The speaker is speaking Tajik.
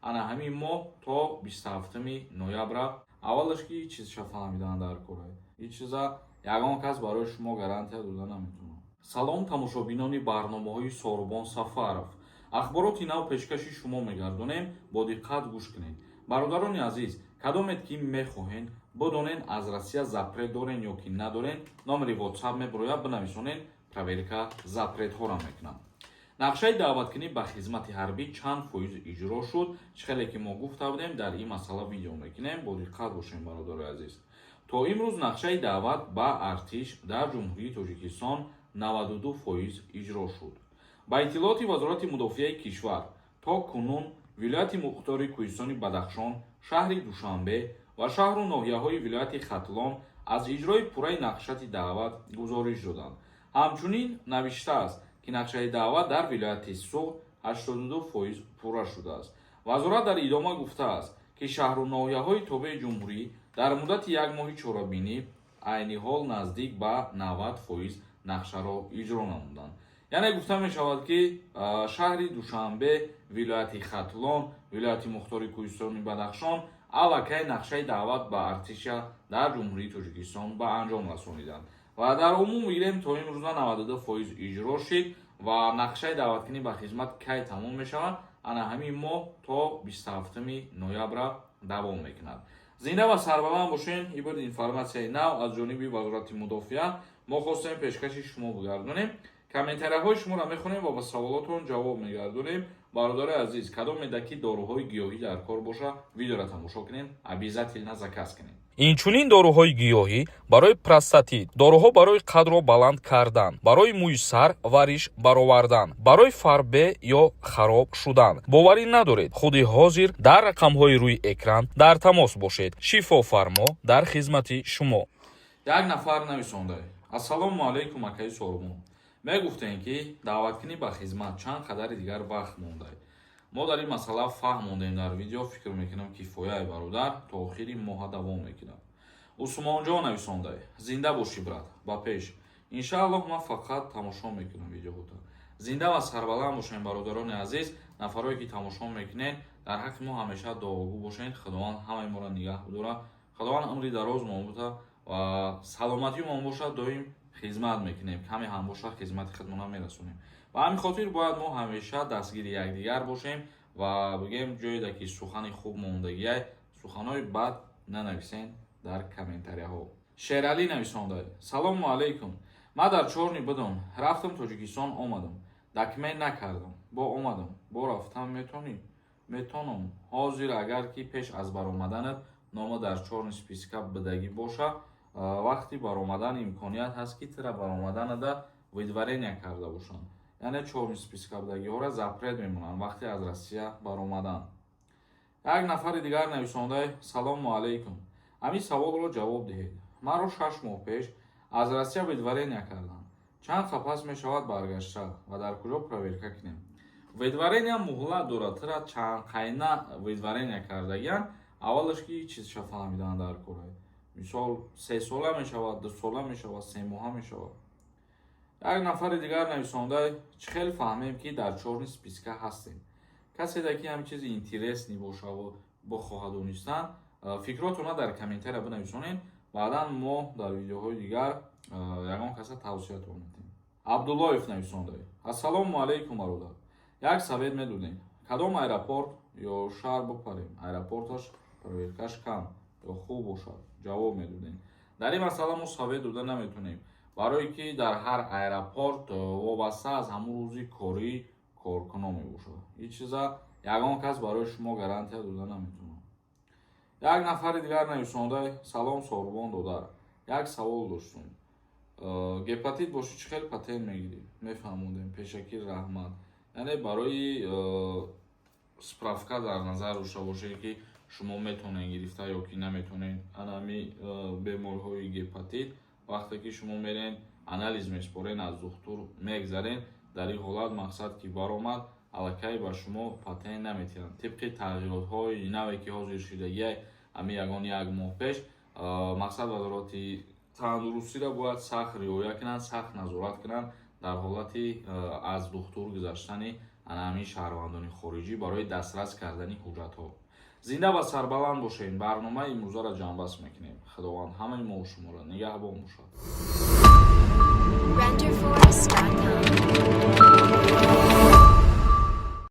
Ана ҳамин моҳ то 27 ноябра. Аввалаш, ки чизша фаҳмидан дар кора, ин чиза ягон кас барои шумо гарантия дода наметавонад. Салом, тамошобинони барномаҳои Сорубон Сафаров. Ахбороти нав пешкаши шумо мегардонем, бо диққат гӯш кунед. Бародарони азиз, кадомед ки мехоҳед бидонен, аз Россия запрет дорен ё ки надорен, номери WhatsApp мебирояд, бинависонен, проверка запретҳоро мекунам. Нақшаи даъваткунӣ ба хизмати ҳарбӣ чанд фоиз иҷро шуд? Чӣ хеле ки мо гуфта будем, дар ин масъала видео мекунем, бо диққат бошем, бародарои азиз. То имрӯз нақшаи даъват ба артиш дар Ҷумҳурии Тоҷикистон 92% иҷро шуд. Ба иттилооти Вазорати мудофиаи кишвар, то кунун Вилояти Мухтори Кӯҳистони Бадахшон, шаҳри Душанбе ва шаҳру ноҳияҳои вилояти Хатлон аз иҷрои пурраи нақшаи даъват гузориш доданд. Ҳамчунин навиштааст, ки нақшаи даъват дар вилояти Суғд 82% пурра шудааст. Вазорат дар идома гуфтааст, ки шаҳру ноҳияҳои тобеи ҷумҳурӣ дар муддати як моҳи чорабинӣ айни ҳол наздик ба 90% нақшаро иҷро намуданд. Яъне гуфта мешавад, ки шаҳри Душанбе, вилояти Хатлон, Вилояти Мухтори Кӯҳистони Бадахшон аллакай нақшаи даъват ба артиша дар Ҷумҳурии Тоҷикистон ба анҷом расониданд ва дар умум гирем, то имрӯза 92% иҷро шид. Ва нақшаи даъваткунӣ ба хизмат кай тамом мешавад? Ана ҳамин моҳ то 27 ноябра давом мекунад. Зинда ва сарбаланд бошен. Ин буд информатсияи нав аз ҷониби Вазорати мудофиа, мо хостем пешкаши шумо бигардонем. Комментарияҳои шуморо мехонем ва ба саволотон ҷавоб мегардонем. Бародарои азиз, кадомеда ки доруҳои гиёҳӣ дар кор боша, видеоро тамошо кунед, обязательно заказ кунед. Инчунин доруҳои гиёҳӣ барои простатит, доруҳо барои қадро баланд кардан, барои мӯи сар ва риш баровардан, барои фарбе ё хароб шудан. Боварӣ надоред? Худи ҳозир дар рақамҳои рӯи экран дар тамос бошед. Шифофармо дар хизмати шумо. Як нафар нависонда: «Ассалому алайкум, акаи Сорубон. Мегуфтем, ки даъваткунӣ ба хизмат чанд қадари дигар вақт монда?» Мо дар ин масъала фаҳмондем дар видео, фикр мекунам, кифояи, бародар, то охири моҳа давом мекунад. Усмонҷон нависонда: «Зинда бошӣ, брат, ба пеш, иншааллоҳ, ман фақат тамошо мекунам видеоҳота». Зинда ва сарбаланд бошем, бародарони азиз. Нафарое ки тамошо мекунед, дар ҳаққи мо ҳамеша дуогӯ бошед. Худованд ҳамаи моро нигаҳ бидорад, Худованд умри дароз мо бута ва саломатии мо бошад. Доим хизмат мекунем, каме ҳам бошад, хизмати худмона мерасонем. Ба ҳамин хотир бояд мо ҳамеша дастгири якдигар бошем ва бигем, ҷоеда ки сухани хуб мондагиай, суханҳои бад нанависен дар комментарияҳо. Шералӣ нависонда: «Салому алайкум, ман дар чёрный будам, рафтам Тоҷикистон, омадам, документ накардам, бо омадам, бо рафтам метонӣ?» Метонам. Ҳозир агар ки пеш аз баромаданат нома дар чёрный списка бидагӣ боша, вақти баромадан имконият ҳаст, ки тира баромаданада выдворения карда бошанд. Яъне чёрный списка будагиҳоро запрет мемонанд вақте аз Россия баромадан. Як нафари дигар нависонда: «Салому алайкум, ҳамин саволро ҷавоб диҳед. Маро 6 моҳ пеш аз Россия выдворения карданд. Чанд қапас мешавад баргашта ва дар куҷо проверка кунем?» Выдворения муҳлат дорад. Тира чанд қайна выдворения кардагиян, аввалаш ки чизша фаҳмидан дар кора. Мисол, 3 сола мешавад, 2 сола мешавад, 3 моҳа мешавад. Як нафари дигар нависонда: «Чӣ хел фаҳмем, ки дар чёрный списка ҳастем?» Каседа ки ҳам чизи интересный бошаву бихоҳад донистан, фикротона дар комментария бинависонед. Баъдан мо дар видеоҳои дигар ягон каса тавсиятон медиҳем. Абдуллоев нависонда: «Ассалому алайкум, бародар, як совет медодем: кадом аэропорт ё шаҳр бипарем, аэропорташ проверкаш кам ё хуб бошад, ҷавоб медодем?» Дар ин масъала мо совет дода наметонем, барое ки дар ҳар аэропорт вобаста аз ҳамун рӯзи корӣ коркуно мебошад. Ин чиза ягон кас барои шумо гарантия дода наметавонад. Як нафари дигар нависонда: «Салом, Сорубон додар, як савол доштум. Гепатит бошӣ, чӣ хел патент мегирӣ? Мефаҳмондем, пешакӣ раҳмат». Яъне барои справка дар назар дошта бошед, ки шумо метавонед гирифта ё ки наметавонед. Анами бемориҳои гепатит, вақте ки шумо мерен, анализ меспорен, аз духтур мегзарен, дар ин ҳолат мақсад ки баромад, аллакай ба шумо патент наметиҳанд. Тибқи тағйиротҳои наве ки ҳозир шудагиай, ҳамин ягон як моҳ пеш, мақсад Вазорати тандурустиро бояд сахт риоя кунанд, сахт назорат кунанд дар ҳолати аз духтур гузаштани Ана ҳамин шаҳрвандони хориҷӣ барои дастрас кардани ҳуҷҷатҳо. Зинда ва сарбаланд бошед. Барномаи имрӯзаро ҷамъбаст мекунем. Худованд ҳамаи мову шуморо нигаҳбон бошад. Renderforest.com.